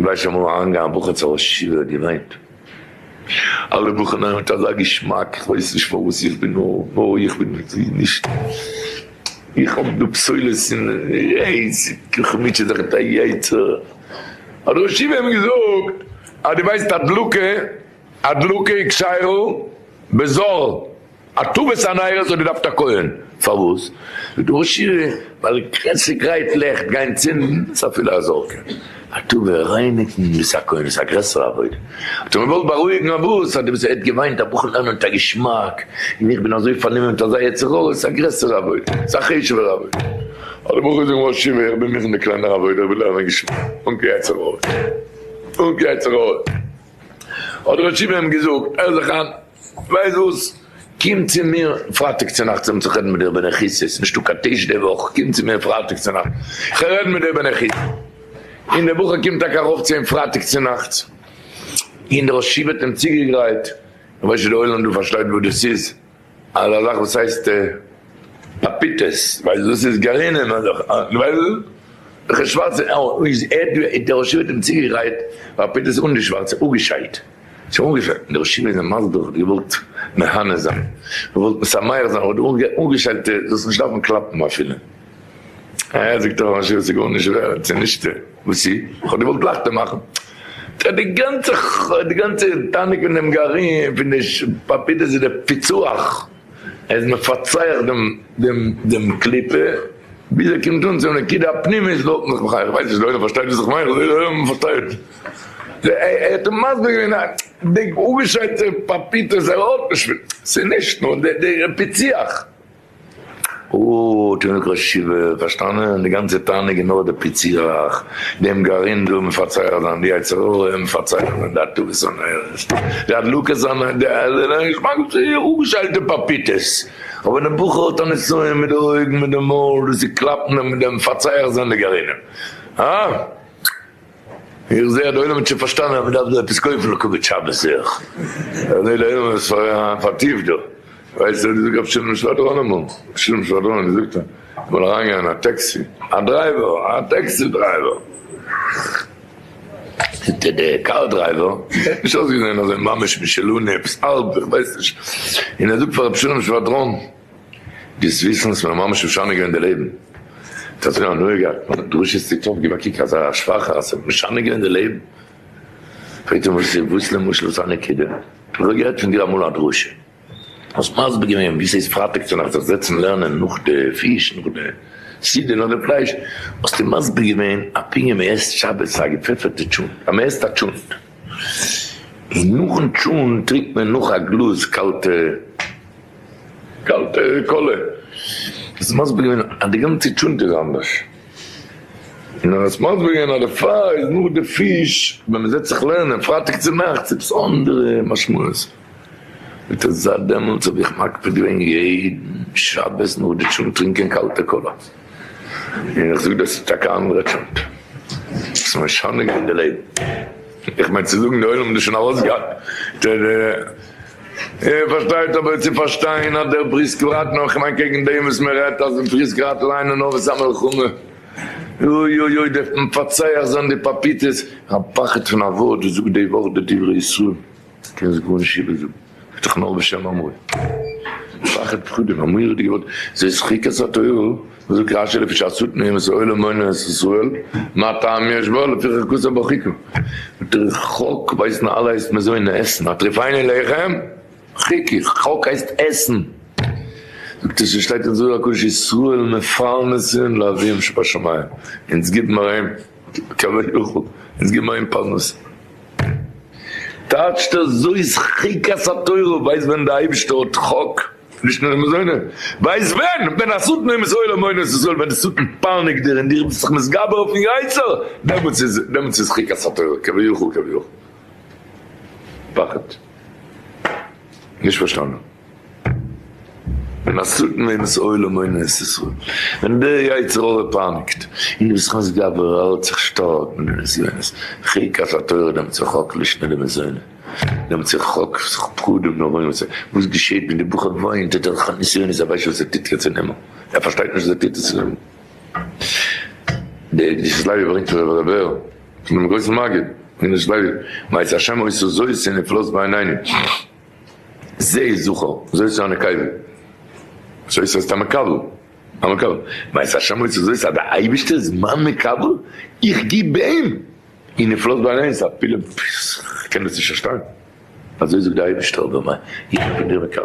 ווייסט אמאל אריינגעגאנגען א בחור צו ראש ישיבה האט געוויינט. אלע בחורים מיט אזא געשמאק, איך ווייס נישט פארוואס איך בין נאר, נאר איך בין נישט, איך האב דא פסולת און איך מוטשע זיך מיט א יצר. האט דער ראש ישיבה אים געזאגט אז דו ווייסט הדלקה, הדלקה איז כשרה בזר. הטבת הנרות האט געדארפט א כהן, פארוואס? זאגט דער ראש ישיבה, ווייל ס'גרייט לעכט גיין צינדן איז אפילו א זארקע, הטבה רייניגן איז א כהן איז א גרעסערע עבודה, האט ער געוואלט בארואיגן אויף וואס האט ער האט געוויינט א בחור לערנען מיט א געשמאק, און איך בין אזוי פארנומען מיט אזא יצר הרע, ס'איז א גרעסערע עבודה, ס'איז א חשוב'ערע עבודה, האט דער בחור געזאגט ראש ישיבה איך בין מוכן די קלענערע עבודה, איך וויל לערנען געשמאק, אן קיין יצר הרע, אן קיין יצר הרע. האט דער ראש ישיבה אים געזאגט, הער זיך איין, ווייסט וואס, קום צו מיר פרייטאג צונאכטס אום צו רעדן מיט דיר בנחיצות, ס'איז נישטא קיין טיש די וואך, קום צו מיר פרייטאג צונאכטס, כ'וועל רעדן מיט דיר בנחיצות. און דער בחור קומט טאקע ארויף צו אים פרייטאג צונאכטס, און דער ראש ישיבה האט אים צוגעגרייט, איך ווייס נישט די עולם דא פארשטייט וואס דאס איז, אזא זאך וואס הייסט פאפיטעס, ווייסט וואס איז גרעינים, וועלכע שווארצע, איז ער דער ראש ישיבה האט אים צוגעגרייט פאפיטעס אן די שווארצע, אפגעשיילט, שוין אפגעשיילט, דער ראש ישיבה איז אים מסביר, האט געוואלט מהנה זיין, געוואלט משמח זיין, האט אפגעשיילטע זאלסט נישט דארפן קלאפן אפילו. אה, זאגט דער ראש ישיבה, ס'איז גארנישט ווערד, ס'איז נישט, וואס איז? כ'האב געוואלט לייכטער מאכן. די גאנצע די גאנצע תענוג פון דעם גרעין פון די פאפיטעס איז דער פיצוח, ער איז מפצח דעם דעם דעם קליפה ביז ער קומט אן צום נקודה הפנימית דארטן זיך מחיה, כ'ווייס נישט די עולם פארשטייט וואס איך מיין, כ'זעה די עולם פארשטייט. ער האט אים מסביר געווען אז די אפגעשיידטע פאפיטעס ער האט נישט, ס'איז נישט נאר די פיצוח. אוי, האט דער ראש ישיבה פארשטאנען, די גאנצע תענוג איז נאר די פיצוח, דעם גרעין דא מפצח זיין, די יצר הרע מפצח זיין, די הטבת הנרות, די הדלקת הנרות, די געשמאק אפגעשיילטע פאפיטעס, אבער דער בחור האט א נסיון מיט די אויגן, מיט די מויל, דאס איז קלאפן און מיט דעם מפצח זיין די גרעינים. הא? איך זעה אז די עולם האט שוין פארשטאנען אז מ'דארף דא עפעס קויפן לכבוד שבת זעה איך. איך זעה די עולם איז פארטיפט דא. ווייסט וואס געזאגט רבי שלום שוואדראן אמאל? רבי שלום שוואדראן האט געזאגט אז מ'זאל אריינגיין אין א טעקסי, א דרייווער, א טעקסי דרייווער, זאגט ער דער קאר דרייווער האט נישט אויסגעזען אזוי ממש משלנו עפעס האלב איך ווייס נישט, און ער זאגט פאר רבי שלום שוואדראן, דאס וויסן איז מיר ממש משנה געווען די לעבן. האט אזוי הנאה געהאט פון די דרשות צו טוב גיב א קוק אזא שוואכער אז ס'האט משנה געווען די לעבן. פרעגט אים וואס וואס למשל איז א נקודה? איך האב געהערט פון דיר אמאל א דרשה, האסט מסביר געווען ווי ס'איז פרייטאג צונאכטס זיך זעצן לערנען נאך די פיש נאך די סעודה נאך די פלייש, האסטו מסביר געווען א פונקט ווי מ'עסט שבת א געפעפערטע טשולנט אז מ'עסט א טשולנט און נאכן טשולנט טרינקט מען נאך א גלאז קאלטע קאלטע קאלע. האסט מסביר געווען אז די גאנצע טשולנט איז אנדערש. און האסט מסביר געווען אז דערפאר איז נאך די פיש ווען מען זעצט זיך לערנען פרייטאג צו נאכטס עפעס אנדערע משמעות. זאגט ער זייט דעמאלטס האב איך מקפיד געווען יעדן שבת נאך די טשולנט טרינקען קאלטע קאלע. און איך זאג דאס איז טאקע א אנדערע טשולנט. עס איז משנה געווען די לעבן. איך מיין צו זאגן די עולם האט דאס שוין ארויסגעהאט. איר פארשטייט אבער צו פארשטיין אז דער בריסק רייט נאר כ'מיין קעגן דעם וואס מען רעדט אז אין בריסק רייט ליינען נאר וואס א מלחמה אוי אוי אוי די מפצח זיין די פאפיטעס א פחד פון א ווארט וואס זאגט די ווארט די דברי ישראל קענסט גארנישט איבער זאגן זאגט דאך נאר בשם אמרו פחד פחדים א מורא'דיגע ווארט זאת חוקת התורה וואס זאגט רשי לפי שהשטן אימת העולם מונע את ישראל מה טעם יש בו לפיכך כתב בו חוקה דער חוק ווייסן אלע הייסט מזוני עסן הטריפני לחם חוקי חוק הייסט עסן זאגט ער ס'שטייט אין זוהר הקדוש ישראל מפרנסין לאביהם שבשמים אונז גיבן מיר אים כביכול אונז גיבן מיר אים פרנסה טייטשט ער זאת חוקת התורה ווייסט ווען די אייבישטער האט חוק נישט נאר מזונות, ווייסט ווען, ווען השטן אומות העולם מונה את ישראל, ווען די שטן פייניגט דיר און דיר ביסט זיך מתגבר אויפן יצר, דעמאלטס איז, דעמאלטס איז חוקת התורה, כביכול כביכול. פחד. נישט פארשטאנען. ווען השטן אומות העולם מונה את ישראל, ווען דער יצר הרע פייניגט, און דו ביסט זיך מתגבר, ער האלט זיך שטארק מיט די נסיונות, חוקת התורה דעמאלטס איז חק לישנא דמזונא. נעמט זיך חק זיך פחדים נוראים וואס וואס געשעט ווען די בחור וויינט האט ער נסיונות ער ווייסט נישט וואס ער טוט יעצט אין הימל ער פארשטייט נישט וואס ער טוט יעצט אין הימל די קדושת לוי ברענגט פון רבי ר' בער. פון דעם גרויסן מגיד, און נישט לוי, מאת השם עושה זאת ונפלאות בעינינו, זה זכר, זאת איז א נקבה, זאת הייסט א מקבל, א מקבל, מאת השם עושה זאת אז דער אייבערשטער איז מיין מקבל, איך גיב אים, און נפלאות בעינינו, ס'איז א פלא, כ'קען דאס נישט פארשטיין. אזוי זאגט דער אייבערשטער אבער מיין איך בין דיר מקבל.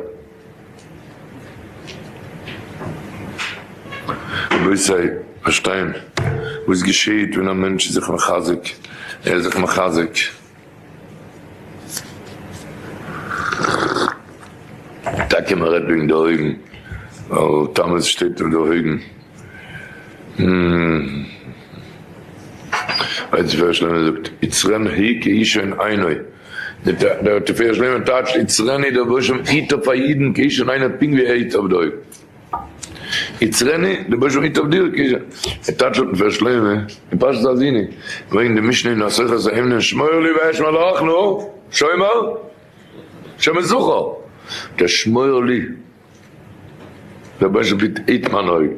רבותי פארשטיין וואס געשעהט ווען א מענטש איז זיך מחזק, ער איז זיך מחזק. טאקע מען רעדט וועגן די אויגן, ווייל תמוז שטייט אויף די אויגן. ווייל תפארת שלמה זאגט יצרן ה' כאישון עינו, דער תפארת שלמה טייטשט יצרני דער רבוש"ע היט אויף א אידן כאישון עינו פונקט ווי ער היט אויף די אויגן, יצרני דער רבוש"ע היט אויף דיר כאישון, ער טייטשט דארט תפארת שלמה אין פרשת האזיני, ברענגט די משנה אין הסוכת האמנון שמור לי ואשמר לך נו, שומר? שומר זכר, דער שמור לי. רבונו של עולם היט מיין אויג,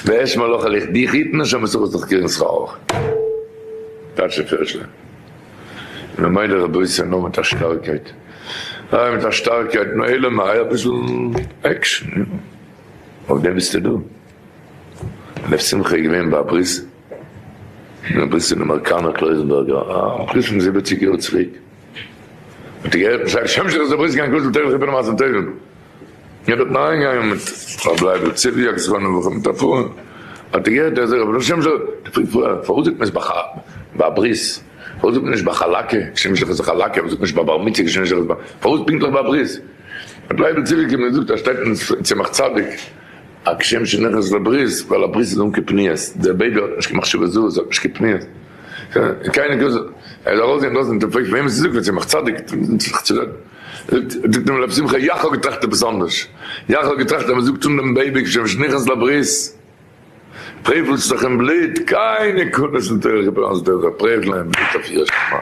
ואשמר לך וועל איך דיך היטן און שומר זכר זיך קערן שכר אויך. טייטש די פירשלע. און ממילא רבותי נאר מיט א שטארקייט, איי מיט א שטארקייט, נו אלא מאי אביסל action, יא, אויף דעם ביסטו דא. לב שמחה איז געווען ביי א ברית, אין א ברית אין אמעריקאנער קלויזענבורגער, א ברית פון זיבעציג יאר צוריק. האט ער געהערט משייך שם שלך זאל בריסק גיין כותל תורה כיפערן מעשים טובים. ער האט נאר איינגעגאנגען מיט רב לייבל צביה זכרונו לברכה מיט א פאר האט ער געהערט ער זאגט רבי שם של פארוואס זאגט מען עס ביי א ברית פארוואס זאגט מען נישט ביי חאלאקע שם שלך איז חאלאקע פארוואס זאגט מען נישט ביי בר מצוה שם שלך איז בר פארוואס פונקטליך ביי א ברית האט לייבל צביה געקומען און געזאגט אז שטייט אין צמח צדיק א כשם שנכנס לברית ווייל א ברית איז אן קיין פניות דער baby האט נישט קיין מחשבה זרה עס האט נישט קיין פניות. קיינער קען זיך, ער איז ארויס געגאנגען דארט און פרעגט וועם עס איז זאגט צמח צדיק זיך צו רעדן, זאגט אים רבי שמחה יאך האב געטראכט עפעס אנדערש, יאך האב געטראכט אז מען זאגט אן דעם baby כשם שנכנס לברית פרעפלט זיך אין בלוט, קיינער קען עס נישט דורך געבראכן זיך דורך פרעפלען אין בלוט אויף יראת שמים,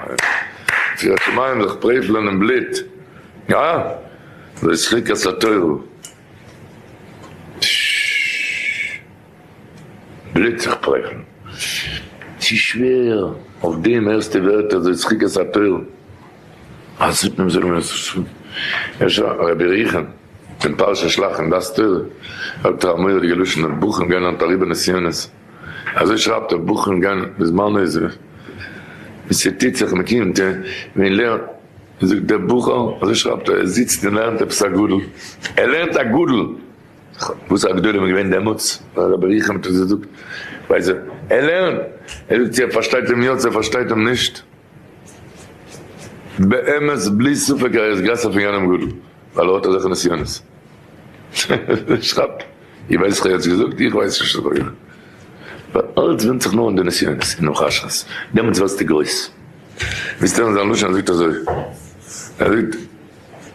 אויף יראת שמים זיך פרעפלען אין בלוט, יא? זאת חוקת התורה. בלוט זיך פרעכן. צו שווער אויף דעם הערסטו ווערטער זאת חוקת התורה. אז זאגט מען זאל מען אפשר רבי ירוחם אין פרשת שלח אין דעת תורה האט ער א מורא'דיגע לשון אז בחורים גייען היינט אריבער נסיונות אזוי שרייבט ער בחורים גייען בזמן הזה ווי ס'טוט זיך מ'קומט מען לערנט זאגט דער בחור אזוי שרייבט ער ער זיצט און לערנט עפעס א גדול ער לערנט א גדול וואס א גדולים איז געווען דעמאלטס, ווייל רבי ירוחם האט עס געזאגט, ווייס ער, ער לערנט, ער זאגט צו ער פארשטייט אים יא צו ער פארשטייט אים נישט, באמת בלי ספק ער איז גרעסער פון יענעם גדול, ווייל ער האט אזעלכע נסיונות. שרייבט, איר ווייסט וואס איך האב יעצט געזאגט? איך ווייס נישט וואס איך האב געזאגט. ווייל אלץ ווענדט זיך נאר אין די נסיונות, אינעם חשכות, דעמאלטס ווערסטו גרויס. ווילסט הערן זיין לשון? ער זאגט אזוי, ער זאגט.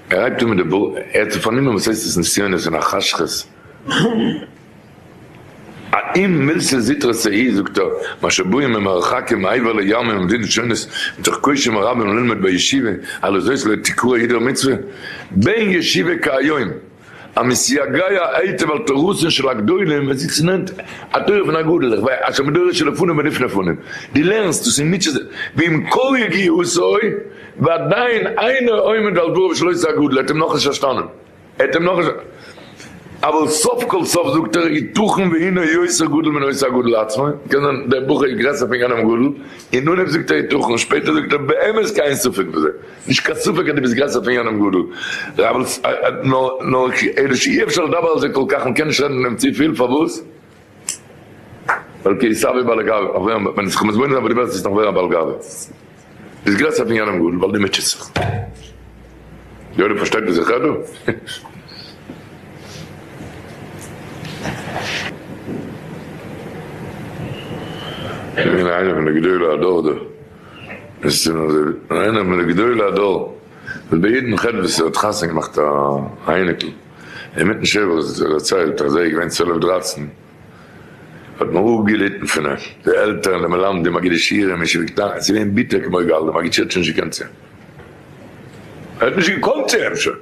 ער הייבט אן מיט די בור, ער האט פארנומען וואס הייסט עס נסיונות און החשכות. האם מילתא זוטרתא היא, זאגט ער, מה שבאים ממרחקים מעבר לים וממדינות שונות מתוך קושי רבים ללמוד בישיבה, הלא זאת לא תקרא הידור מצוה, בין ישיבה כהיום, המסייגי היטב על תורתן של הגדולים, ווען זיצן נענט התורה פון א גדול, איך וויי אשר מדורות שלפנים ולפני פנים, דו לערנסט דאס און מוטשעסט זיך, ועם כל יגיעתו, ועדיין אינו עומד על דבריו של אותו הגדול, ער האט אים נאכנישט פארשטאנען, ער האט אים נאכנישט, אבל סוף כל סוף זאגט ער, יתכן והנה יותר גדול מן אותו הגדול עצמו, קען זיין דער בחור איז גרעסער פון יענעם גדול, אין אנהויב זאגט ער יתכן, שפעטער זאגט ער באמת קיין ספק בזה. נישט קיין ספק אז דו ביסט גרעסער פון יענעם גדול, נאר אלא שאי אפשר לדבר על זה כל כך, מ'קען נישט רעדן פון דעם צופיל, פארוואס? ווייל כי יסבי בעל הגאווה, ווען זיך מתבונן זיין וואס דו ווערסט וועסטו נאך ווערן א בעל גאווה, ביסט גרעסער פון יענעם גדול ווייל דו מוטשעסט זיך. די עולם פארשטייט וואס איך רעד דא? געווען איינער פון די גדולי הדור דא. עס איז איינער פון די גדולי הדור וואס ביי יעדן חטא וואס ער האט חתונה געמאכט א אייניקל אינמיטן שבע האט ער דערציילט אז ער איז געווען צוועלף דרייצן האט מען אפגעליטן פון אים די עלטערן די מלמדים מגידי שיעורים ישיבה קטנה עס איז געווען ביטער כמו גאל די מגיד שיעור האט שוין נישט געקענט צו אים ער האט נישט געקאנט צו אים שוין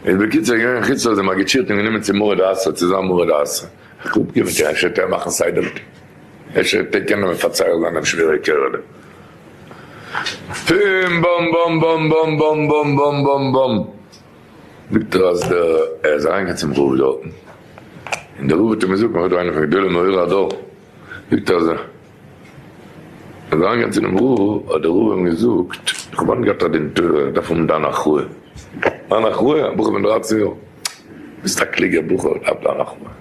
איז בקיצור געווען חוץ אז די מגיד שיעור האט אים גענומען צו מרא דאתרא צו זיין מרא דאתרא איך האב אפגעווענדט אפשר וועט ער מאכן סדר מיט אים. אפשר קען מען מפצער זיין דעם שווערע קערעלע. פום באם באם באם באם באם באם באם באם באם. זאגט ער אז דער ער איז אריינגעגאנגען צום רב דארטן, און דער רב האט אים געזאגט, מען האט דא איינער פון גדולי מורי הדור, זאגט ער אז ער איז אריינגעגאנגען צו דעם רב, האט דער רב אים געזאגט, איך האב היינט געהאט א דין תורה, איך דארף האבן דיין הכרעה. מיין הכרעה? א בחור בן דרייצן יאר? ביסט א קלוגער בחור, איך דארף דיין הכרעה.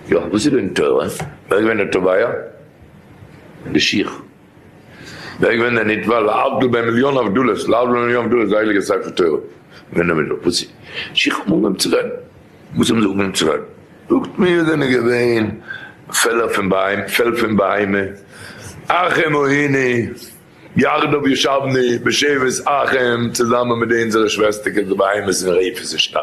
יא, וואס איז דין תורה? ווער איז געווען דער תובע? די שיך. ווער איז געווען דער נתבע? להבדיל בין מיליאן הבדלות, להבדיל בין מיליאן הבדלות, די הייליגע ספר תורה. ווען ער מיט וואס שיך האבן אנגעהויבן צו רעדן. וואס האבן זיי אנגעהויבן צו רעדן? זאגט מיר זענען געווען פעלער פון בהמה, פעל פון בהמה, אחים היינו, יחדיו ישבנו בשבת אחים, צוזאמען מיט די אונזערע שוועסטערקעס די בהמות אין רעיפות אין שטאל.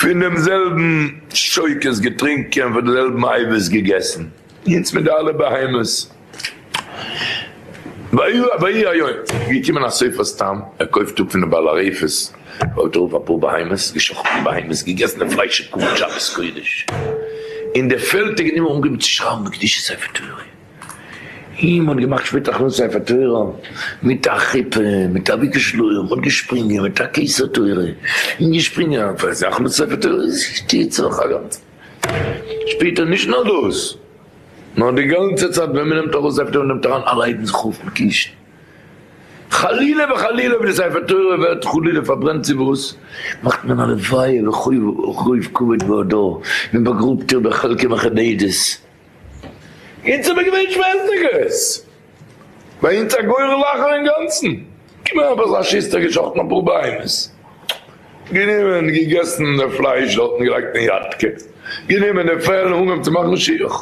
פון דעם זעלבן שוקת געטרונקען, פון די זעלבן אייוועס געגעסן, אונז מיט די אלע בהמות. ויהי היום, געקומען א סופר סתם, ער קויפט אפ פון די בעל הרפת, קויפט ער אפ אפאר בהמות, געשחט'ן בהמות, געגעסן די פלייש און כבוד שבת קודש, אין די פעלד האט גענומען אנגעהויבן צו שרייבן בקדושת ספר תורה, און מ'האט געמאכט שפעטער הכנסת ספר תורה, מיט א חופה, מיט א ביקוש שלום, מ'האט געשפרינגען מיט א כתר תורה, און געשפרינגען אויף הכנסת ספר תורה, ס'טוט זיך א גאנצע, שפעטער נישט נאר דאס. נאר די גאנצע צייט ווען מ'נעמט ארויס ספר תורה נעמט אריין אלע הייבן זיך אויף מיט קישן. חלילה וחלילה אויב די ספר תורה ווערט חלילה פארברענט צו וואס, מאכט מען א לוויה ורוב כבוד והדר, מען באגראבט איר בחלקה מכובדת. אונז האבן געווען שוועסטערקעס! ביי אונז א גורל אחר אינגאנצן! קומען אויף אזא שוסטער געשאכטן אפאר בהמות, גענומען געגעסן די פלייש דארטן געלייגט אין יאטקע, גענומען די פעל און אנגעהויבן צו מאכן שיך,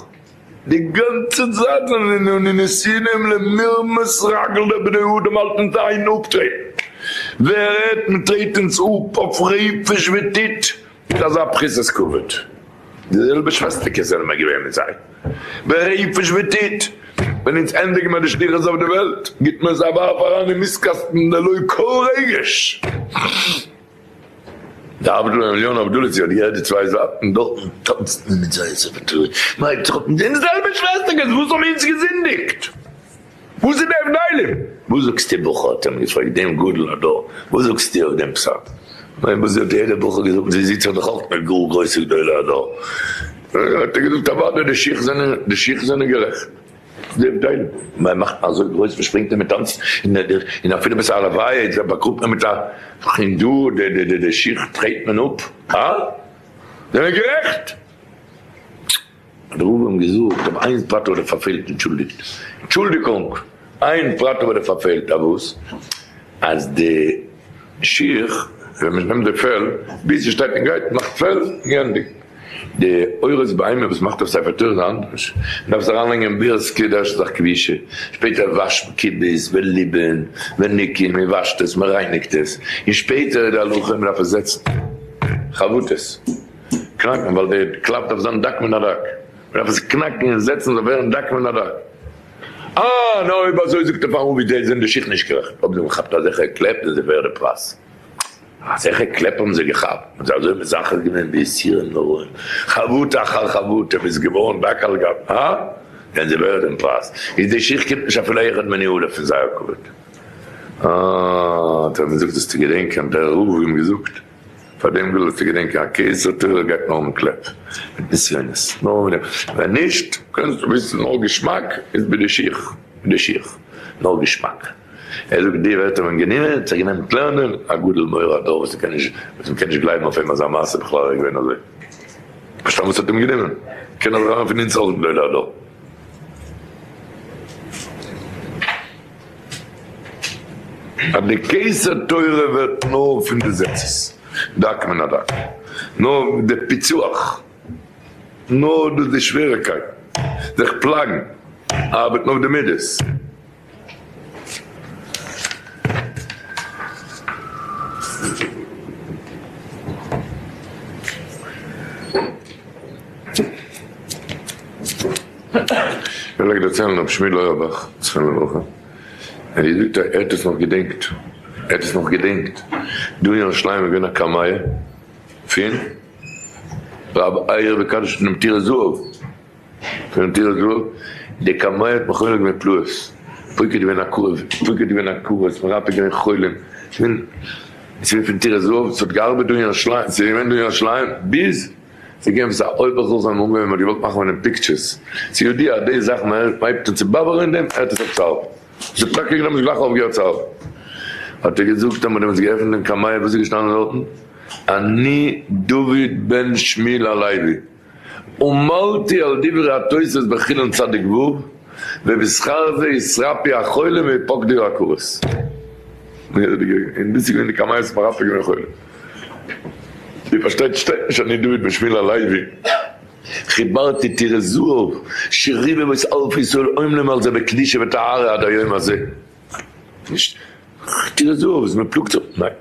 די גאנצע צייט זענען אנו נתונים למרמס רגל דבני אדם האלט אונז איין אפטרעטן, ווער רעדט מען טרעט אונז אפ אויף רפש וטיט מיט אזא פחיתות כבוד. די זעלבע שוועסטערקעס זענען מיר געווען מיט זיי, ברפש וטיט, ווען אונז ענדיגן מיר די שליחות אויף די וועלט, גיט מען עס א ווארף אריין אין מיסטקאסטן ללא כל רגש. די הבדלה מיליאן הבדלות זי האט געהערט די צוויי זייטן דארטן טאנצט מען מיט זיי ספר תורה, מען הייבט זיך אויף מיט די זעלבע שוועסטערקעס, וואס האבן אונז געזינדיגט? וואס איז די הבדלים? וואס זאגסטו בחור? האט ער אים געפרעגט דעם גדול הדור, וואס זאגסטו אויף דעם פסק? ניין וואס האט יעדער בחור געזאגט, זי זיצט זיך דאך אויך מיט גאר גרויסע גדולי הדור. האט ער געזאגט אוודאי די שיך זענען, די שיך זענען גערעכט. די הבדלים, מען מאכט אזוי גרויס, מען שפרינגט און מען טאנצט, און אפילו ביי א לוויה איז באגראבט מען מיט א הינדו, די שיך טרעט מען אפ, הא? זענען גערעכט! האט דער רב אים געזאגט, אבער איין פרט האט ער פארפעלט, אנטשולדיגט, אנטשולדיגונג, איין פרט האט ער פארפעלט, א וואס? אז די שיך, ווען מען נעמט די פעל, ביז ס'שטייט און גייט, מאכט פעל און געענדיגט. די עורות בהמה וואס מאכט אויף ספר תורה איז אנדערש, מען דארף עס אריינלייגן אין בירסקע, דאס איז א כבישה, שפעטער וואשט מען כיבוס וליבון וניקין, מען וואשט עס, מען רייניגט עס, און שפעטער איז די הלכה מען דארף עס זעצן חבוטות. קנאקן ווייל די קלאפ דארף זיין דק מן הדק, מען דארף עס קנאקן און זעצן זאל ווערן דק מן הדק. אה נאר אויב אזוי זאגט ער פארן רבי די זענען די שיך נישט גערעכט, אויב זיי האבן געכאפט אזעלכע קלעפ זענען זיי ווערד די פרס. אזעלכע קלעפ האבן זיי געכאפט, מען האט זיי אזוי מזכך געווען ביסורים נוראים, חבוטה אחר חבוטה ביז געווארן דק על גב, הא? זענען זיי ווערד דעם פרס, איז די שיך קומט נישט אפילו אחד מני אלף פון זייער כבוד. אה האט ער געזאגט זאלסטו געדענקען האט דער רב אים געזאגט. פאר דעם וויל איך צו געדענקען א כתר תורה גייט נאר מיט קלעפ, מיט נסיונות, נאר מיט דעם, ווען נישט קענסטו וויסן נאר געשמאק איז ביי די שיך, ביי די שיך, נאר געשמאק. ער זאגט די ווערטער האבן גענומען, האט זיך גענומען לערנען, א גדול מורה הדור וואס מ'קען נישט, וואס מ'קען נישט גלייבן אויף אים אזא מעשה בכלל ער איז געווען אזוי. פארשטיין וואס האט אים גענומען, קען אזוי זיין פון אונז אויך גדולי הדור. אז די כתר תורה ווערט נאר פון די זעצעס, דק מן הדק, נאר די פיצוח, נאר דאס די שוועריקייט, זיך פלאגן, ארבעטן אויף די מידות. וויל איך דערציילן רבי שמואל אויערבאך זכרונו לברכה, ער האט געזאגט ער האט עס נאך געדענקט, ער האט עס נאך געדענקט, דא אין ירושלים איז געווען א קמיע פון רבי אייער וקדש פונעם טירת זהב. פונעם טירת זהב, די קמאי האט מחולל געווען פלאות, פוקד געווען א קרוב, פוקד געווען א קרוב, מרפא געווען חולים, ס'איז געווען פון טירת זהב, ס'האט געארבעט דא אין ירושלים, ס'איז געווען דא אין ירושלים ביז ס'איז געווען עפעס א אויבער חכם אנגעהויבן מ'האט געוואלט מאכן פון דעם pictures, ס'איז ידוע אז די זאך מ'הייבט אן צו באבערן אין דעם הערט עס אויף צו ארבעטן, ס'האט טאקע גענומען גלייך אויפגעהערט צו ארבעטן, האט ער געזאגט אז מ'האט דעמאלטס געעפנט דעם קמאי וואס איז געשטאנען דארטן? אני דוד בן שמואל הלוי. עמלתי על דברי התוס' בחולין צדיק ו', ובשכר זה יתרפאו החולים ויפקדו העקרות. און דאס איז געווען די קמיות מרפא געווען חולים. איר פארשטייט שטייט נישט אני דוד בן שמואל הלוי חיברתי טירת זהב שרבבות אלפי ישראל עומלים על זה בקדושה וטהרה עד היום הזה. נישט טירת זהב וואס מען פלאגט זיך, ניין.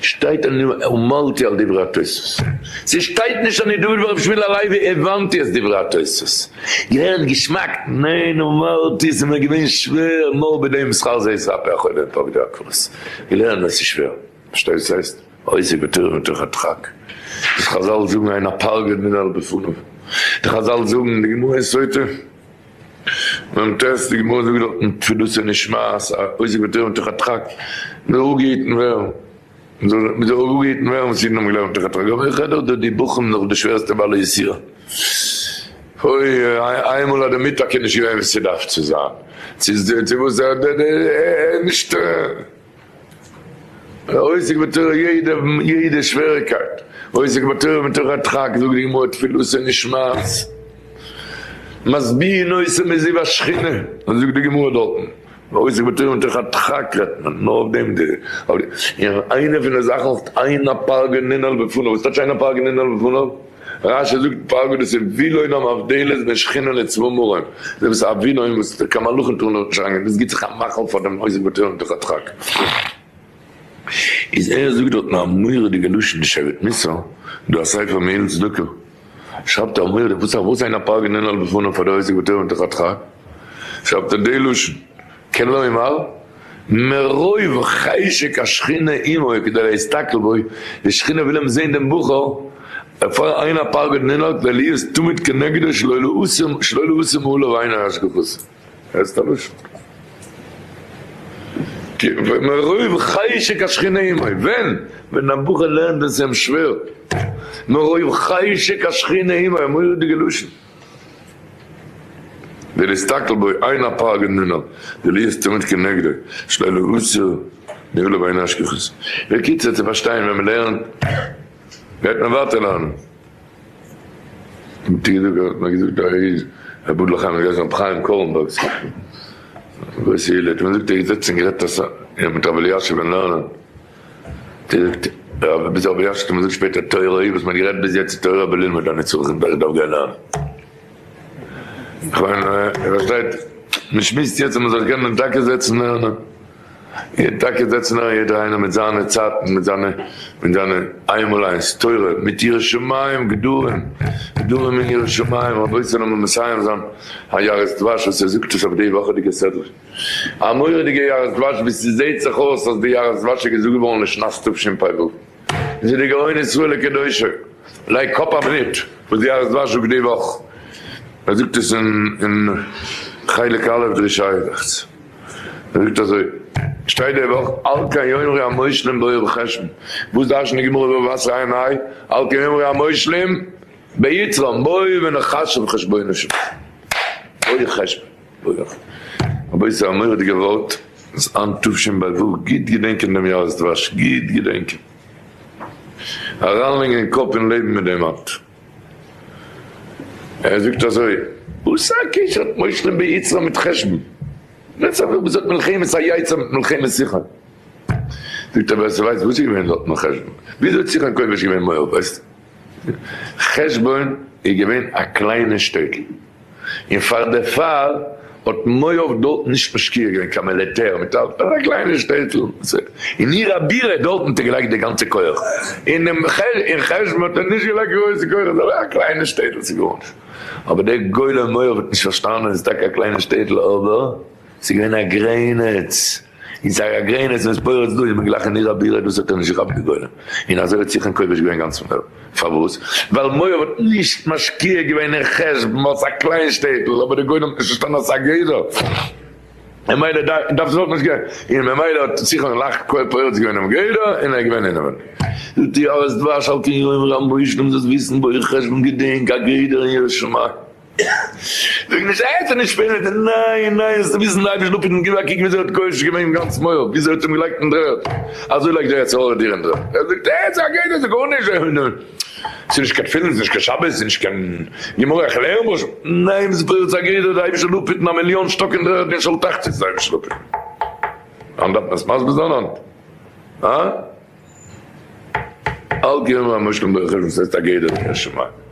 שטייט אני עמלתי על דברי התוספות. ס'שטייט נישט אני דוד ברב שמואל הלוי הבנתי את דברי התוספות. געלערנט געשמאק, ניין עמלתי ס'איז מיר געווען שווער נאר בדעם שכר זה יתרפא החולה ויפקדו העקרות. געלערנט ווען ס'איז שווער. פארשטייסט וואס ס'הייסט? עוסק בתורה מתוך הדחק. וואס חזל זאגן אין הפרגוד ננעל בפניו. די חזל זאגן די גמרא אין סוטה. מ ט, די גמרא זאגט דארטן תפילתו נשמעת, עוסק בתורה מתוך הדחק, מ'זאל אפגעהיטן ווערן, מ'זאל אפגעהיטן ווערן וואס אידן האבן געלערנט מתוך הדחק, אבער איך רעד דאך דא די בחורים נאך די שווערסטע בעלי יסורים, אוי, איינמאל אז די מיטאג איז נישט געווען ווי ס'דארף צו זיין, צו צו וואס נישט. עוסק בתורה יעדע יעדע שוועריקייט, עוסק בתורה מתוך הדחק, זאגט די גמרא תפילתו נשמעת, משביעין אותו מזיו השכינה, אזוי זאגט די גמרא דארטן, עוסק בתורה מתוך הדחק רעדט מען, נאר אויף דעם די, און איינע פון די זאכן אויך אין הפרגוד ננעל בפניו, וואס טייטש אין הפרגוד ננעל בפניו? רש י זאגט פרגוד איז וילון המבדלת בין שכינה לצבא מרום, זה וואס א וילון וואס קיין מלאכים טארן דארט נישט אריינגיין, דאס גיבט זיך א מאכל פאר דעם עוסק בתורה מתוך הדחק. איז ער זאגט דארטן א מורא'דיגע לשון די שבט מוסר, דא א ספר מעיל צדקה, שרייבט ער א מורא'דיגע וואס וואס אין הפרגוד ננעל בפניו פאר די עוסק בתורה מתוך הדחק, שרייבט ער די לשון. כלומר, מרוב חשק השכינה עמו כדי להסתכל בו, די שכינה וויל אים זעהן דעם בחור, פאר אין הפרגוד ננעל כדי להיות תמיד כנגדו שלא להסיר מעליו עיני השגחתו. הערסט א לשון? מרוב חשק השכינה עמו, ווען? ווען א בחור לערנט און ס'איז אים שווער, מרוב חשק השכינה עמו, א מורא'דיגע לשון. ולהסתכל בו אין הפרגוד ננעל, דלהיות תמיד כנגדו, שלא להסיר מעליו עיני השגחתו. בקיצור צו פארשטיין ווען מען לערנט גייט מען ווייטער לערנען. האט מיר געזאגט א איד ר' בודל חיים האט געהייסן ר' חיים קורנבערג גרויסע עילוי האט מיר געזאגט ער איז געזעצן און גערעדט אסאך מיט רבי אלישיב אין לערנען האט ער געזאגט ביז רבי אלישיב האט אים געזאגט שפעטער תורה וואס מען האט גערעדט ביז יעצט איז תורה בללמוד אני צריך איך דארף גיין לערנען. כ'מיין, איר פארשטייט, מ'שמועסט יעצט אז מ'זאל קענען טאקע זעצן לערנען, טאקע זעצן לערנען יעדער איינער מיט זיינע צייטן, מיט זיינע, מיט זיינע איינמאל איינס תורה, מיט יראת שמים גדרים, גדרים אין יראת שמים, רבותי לאמיר מסיים זיין א יערות דבש וואס ער זאגט עס אויף די וואכעדיגע סדרה, א מורא'דיגע יערות דבש ווי ס'זעהט זיך אויס אז די יערות דבש איז געזאגט געווארן לשנת תשפ ו. איז די גאון ישראל לקדושו, לייג קאפ א מינוט וואס די יערות דבש זאגט די וואך, ער זאגט עס אין חלק א' דרשה ע ז, ער זאגט אזוי, שטייט די וואך על כן יאמרו המושלים בואו בחשבון, וואס דרש'נט די גמרא בבא בתרא עיין ה, על כן יאמרו המושלים ביצרם בואו ונחשב חשבונו של בואו חשבון, בואו רבותי א מורא'דיגע ווארט, איז היינט תשפ ו, גוט געדענקען דעם יערות דבש, גוט געדענקען. אריינלייגן אין קאפ און לעבן מיט דעם היינט. ער זאגט אזוי, וואס א קשר האט מושלים ביצרם מיט חשבון? ווער ס'וויל וואס האט מלחמת היצר מיט מלחמת סיחון? זאגט ער, ווער ס'ווייסט וואס איז געווען דארט מיט חשבון? וויאזוי האט סיחון כובש געווען מואב? ווייסט? חשבון איז געווען א קליינע שטעטל. און פאר דערפאר האט מואב דארט נישט משקיע געווען קיין מיליטער מיט אלץ, א קליינע שטעטל, אין עיר הבירה דארטן האט ער געלייגט די גאנצע כח, אין דעם אין חשבון האט ער נישט געלייגט גרויסע כוחות, אבער א קליינע שטעטל ס'איז גארנישט, אבער דער גולם מואב האט נישט פארשטאנען, ס'איז טאקע א קליינע שטעטל אבער ס'איז געווען א גרעניץ. איז א גרעניץ ווען ס'פורץ דא איז מען גלייך אין עיר הבירה דאס האט ער נישט געכאפט די גולם און אזוי האט סיחון כובש געווען גאנץ מואב פארוואס ווייל מואב האט נישט משקיע געווען אין חשבון ווייל ס'איז א קליין שטעטל אבער די גולם האט נישט פארשטאנען אז ס'איז א גדר ממילא דארף עס אויך נישט גיין און ממילא האט סיחון גלייך פורץ געווען דעם גדר און ער איז געווען אינעווייניג זאגט די יאר איז דבש על כן יאמר המושלים זאלסט וויסן ברוך חשבון געדענק א גדר אין יראת שמים. זאג נישט ער האט נישט שפעטער ניין ניין זאלסטו וויסן די אייבערשטער אפהיטן גיב א קוק וויאזוי ער האט כובש געווען גאנץ מואב וויאזוי ער האט אים געלייגט אין דר'ערד אזוי לייגט דער יצר הרע דיר אין דר'ערד ער זאגט ער איז א גדר ס'איז גארנישט ס'איז נישט קיין תפילין ס'איז נישט קיין שבת ס'איז נישט קיין גמרא איך לערן פשוט ניין ס'איז פורץ א גדר די אייבערשטער זאל אפהיטן א מיליאן שטאק אין דר'ערד אין שאול תחתית די אייבערשטער זאל אפהיטן היינט דארף מען עס מסביר זיין היינט? הא? אל תירא מהמושלים ברחוב וואס הייסט א גדר אין יראת שמים.